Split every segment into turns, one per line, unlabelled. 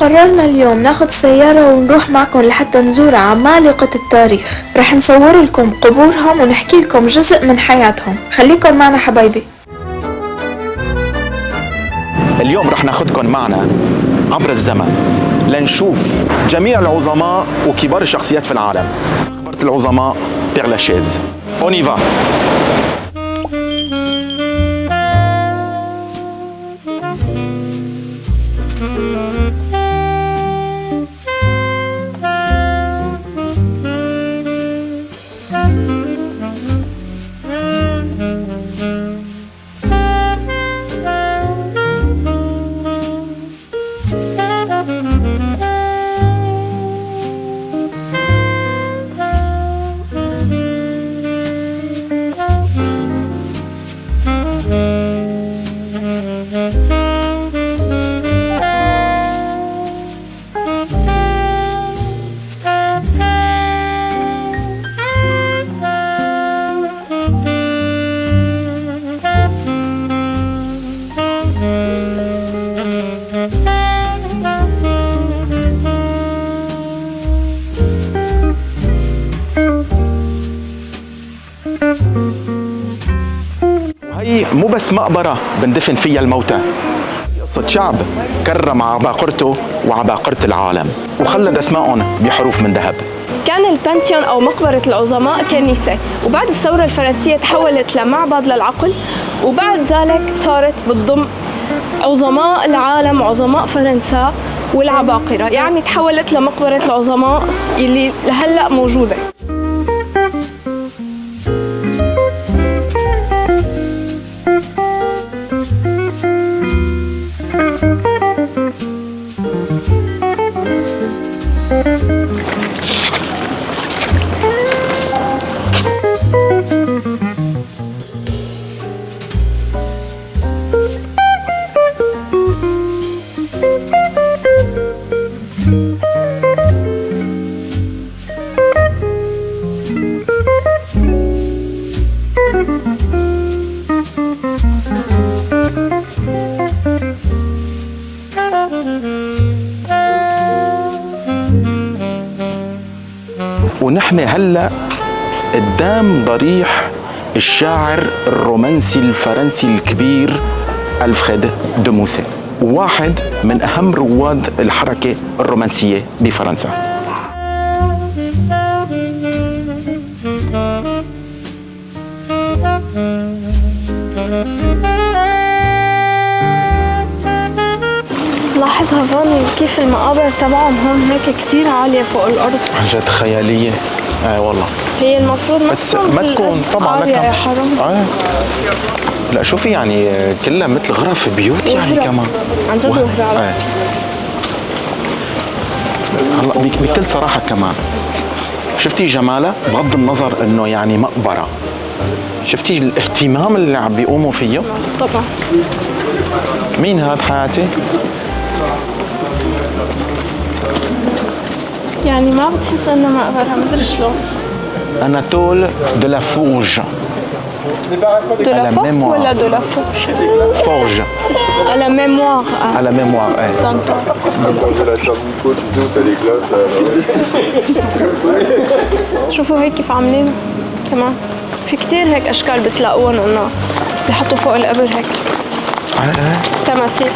قررنا اليوم ناخد سيارة ونروح معكم لحتى نزور عمالقة التاريخ. رح نصور لكم قبورهم ونحكي لكم جزء من حياتهم. خليكم معنا حبايبي.
اليوم رح ناخدكم معنا عبر الزمن لنشوف جميع العظماء وكبار الشخصيات في العالم. مقبرة العظماء Père Lachaise. On y va. وهي مو بس مقبرة بندفن فيها الموتى، قصة شعب كرم عباقرته وعباقرة العالم وخلد أسمائهم بحروف من ذهب.
كان البانتيون أو مقبرة العظماء كنيسة، وبعد الثورة الفرنسية تحولت لمعبد للعقل، وبعد ذلك صارت بتضم عظماء العالم، عظماء فرنسا والعباقرة، يعني تحولت لمقبرة العظماء اللي لهلأ موجودة.
ونحن هلا قدام ضريح الشاعر الرومانسي الفرنسي الكبير ألفريد دو موسي، واحد من أهم رواد الحركة الرومانسية بفرنسا.
لاحظ هفان كيف المقابر تبعهم هون هيك كتير عالية فوق الأرض،
عن جد خيالية. اي والله
هي المفروض ما
بس
تكون
ما تكون طبعا
عالية يا حرام.
لا شوفي يعني كلها مثل غرف بيوت يعني كمان
عن جد وهرة.
هلا بكل صراحة كمان شفتي جمالها بغض النظر انه يعني مقبرة، شفتي الاهتمام اللي عم بيقوموا فيه؟
طبعا.
مين هاد حياتي؟
يعني ما بتحس انه مقبرة، مدري شلون.
Anatole de la Fourge.
De la force ولا de la fourche؟
Forge.
À la mémoire.
À la mémoire, ايه.
شوفوا هيك كيف عاملين كمان، في كتير هيك اشكال بتلاقوهم انه بيحطوا فوق القبر هيك تماثيل.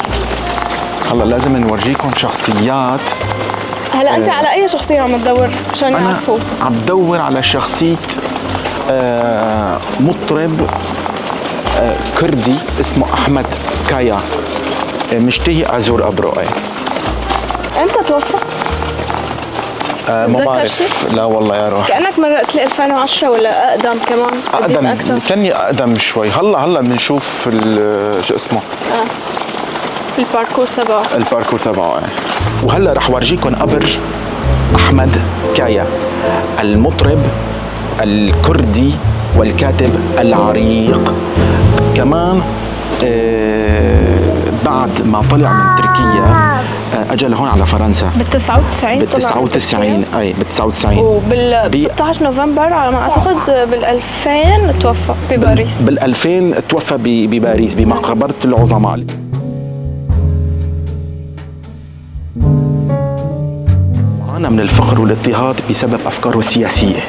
هلا لازم نورجيكم شخصيات.
هلا انت على اي شخصيه عم تدور مشان يعرفوا؟
عم بدور على شخصيه مطرب كردي اسمه احمد كايا، مشتهي ازور قبره.
امتى توفى؟
ما بعرف. لا والله يا روح،
كانك مرقت لي 2010 ولا اقدم كمان؟
اقدم اكثر، كاني اقدم شوي. هلا بنشوف شو اسمه
ال parcours تبعه.
ال parcours تبعه. وهلا رح ورجيكم قبر احمد كايا، المطرب الكردي والكاتب العريق. كمان بعد ما طلع من تركيا اجى لهون على فرنسا
بال 99.
بال 99 اي بال 99،
وبال 16 نوفمبر على ما اعتقد بال 2000 توفى بباريس.
بال 2000 توفى بباريس بمقبرة العظماء. عانى من الفقر والاضطهاد بسبب أفكاره السياسية.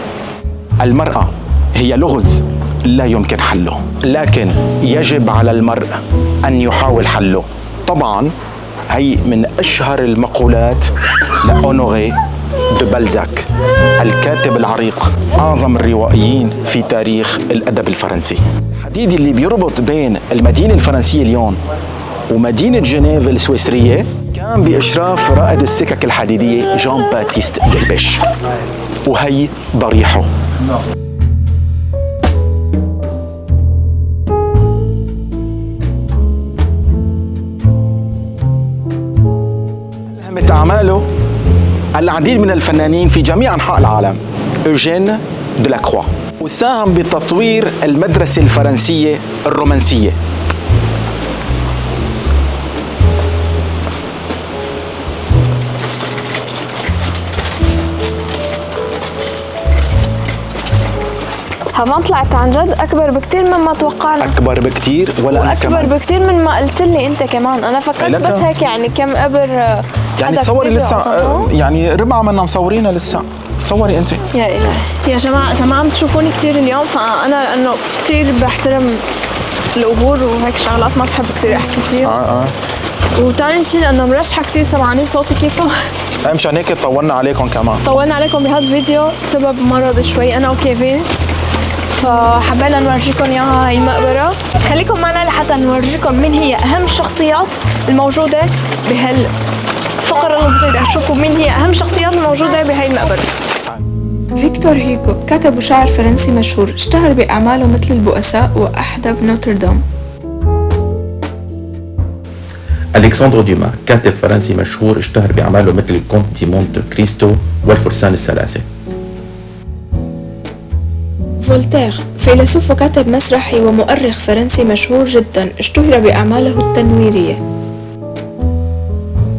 المرأة هي لغز لا يمكن حله، لكن يجب على المرء أن يحاول حله. طبعا هي من أشهر المقولات لأونوري دو بلزاك، الكاتب العريق، أعظم الروائيين في تاريخ الأدب الفرنسي. الحديد اللي بيربط بين المدينة الفرنسية ليون ومدينة جنيف السويسرية كان بإشراف رائد السكك الحديدية جان باتيست دلبش، وهي ضريحه. ألهمت أعماله العديد من الفنانين في جميع أنحاء العالم. أوجين دولاكروا، وساهم بتطوير المدرسة الفرنسية الرومانسية.
هافان طلعت عن جد أكبر بكتير مما توقعنا.
أكبر بكتير، ولا أنا
أكبر
كمان
بكتير من ما قلت لي أنت كمان. أنا فكرت
لك.
بس هيك يعني كم قبر،
يعني
حدا
تصوري
كتير
لسه،
عظماء.
يعني ربع منا مصورينها لسه. تصوري أنت.
يا إلهي يا جماعة، إذا ما عم تشوفوني كتير اليوم فأنا لأنه كتير بحترم القبور وهيك شغلات، ما بحب كتير أحكي كتير. وتاني شيء لأنه مرشحة كتير، سمعانين صوتي كيفه.
مشان هيك طولنا عليكم كمان.
طولنا عليكم بهذا الفيديو بسبب مرض شوي أنا وكيفين، فحبينا نورجيكم إياها هاي المقبرة. خليكم معنا لحتى نورجيكم مين هي أهم الشخصيات الموجودة بهالفقرة الصغيرة. شوفوا مين هي أهم الشخصيات الموجودة بهاي المقبرة.
فيكتور هيغو كاتب وشاعر فرنسي مشهور، اشتهر بأعماله مثل البؤساء وأحدب نوتردام.
ألكسندر ديما كاتب فرنسي مشهور، اشتهر بأعماله مثل الكونت دي مونت كريستو والفرسان الثلاثة.
فولتير فيلسوف وكاتب مسرحي ومؤرخ فرنسي مشهور جدا، اشتهر بأعماله التنويرية.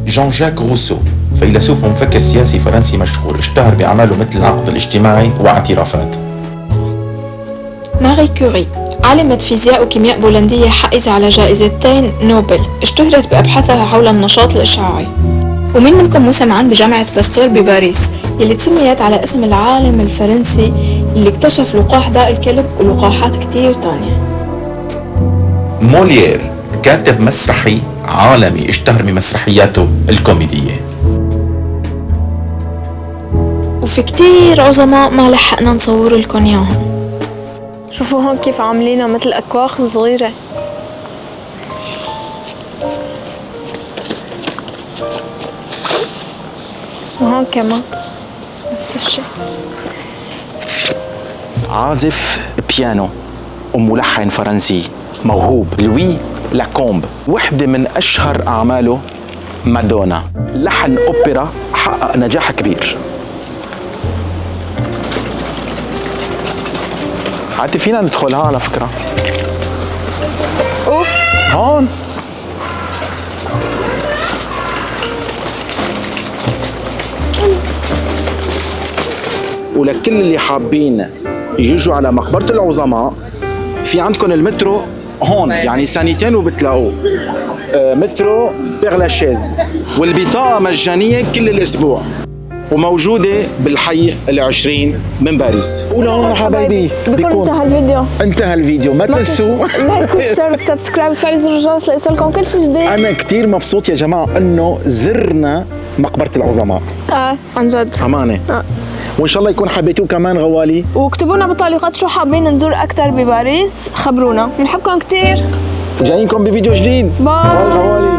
جان جاك روسو فيلسوف ومفكر سياسي فرنسي مشهور، اشتهر بأعماله مثل العقد الاجتماعي واعترافات.
ماري كوري عالمة فيزياء وكيمياء بولندية حائزة على جائزتين نوبل، اشتهرت بأبحاثها حول النشاط الإشعاعي. ومين منكم مو سمعان بجامعة باستور بباريس يلي تسميت على اسم العالم الفرنسي اللي اكتشف لقاح داء الكلب ولقاحات كتير تانية.
موليير كاتب مسرحي عالمي، اشتهر بمسرحياته الكوميدية.
وفي كتير عظماء ما لحقنا نصور لكم اياهم.
شوفوا هون كيف عاملينها مثل أكواخ صغيرة. وهون كمان نفس الشيء.
عازف بيانو وملحن فرنسي موهوب لوي لاكومب، وحدة من أشهر أعماله مادونا، لحن أوبرا حقق نجاح كبير. حتى فينا ندخلها على فكرة.
أوف.
هون. ولكل اللي حابين يجوا على مقبرة العظماء، في عندكم المترو هون، يعني ثانيتين وبتلاقوه. مترو بيرلاشيز، والبطاقة مجانية كل الأسبوع، وموجودة بالحي العشرين من باريس. ولهون حبايبي
بيكون انتهى الفيديو.
انتهى الفيديو، ما تنسوا
like و share و subscribe وفعل زر الجرس ليوصلكم كل شيء جديد.
أنا كتير مبسوط يا جماعة إنه زرنا مقبرة العظماء.
عن جد.
أمانة. وإن شاء الله يكون حبيتوه كمان غوالي.
واكتبوا لنا بالتعليقات شو حابين نزور أكثر بباريس، خبرونا. بنحبكم كتير.
جايينكم بفيديو جديد.
باي.
باي غوالي.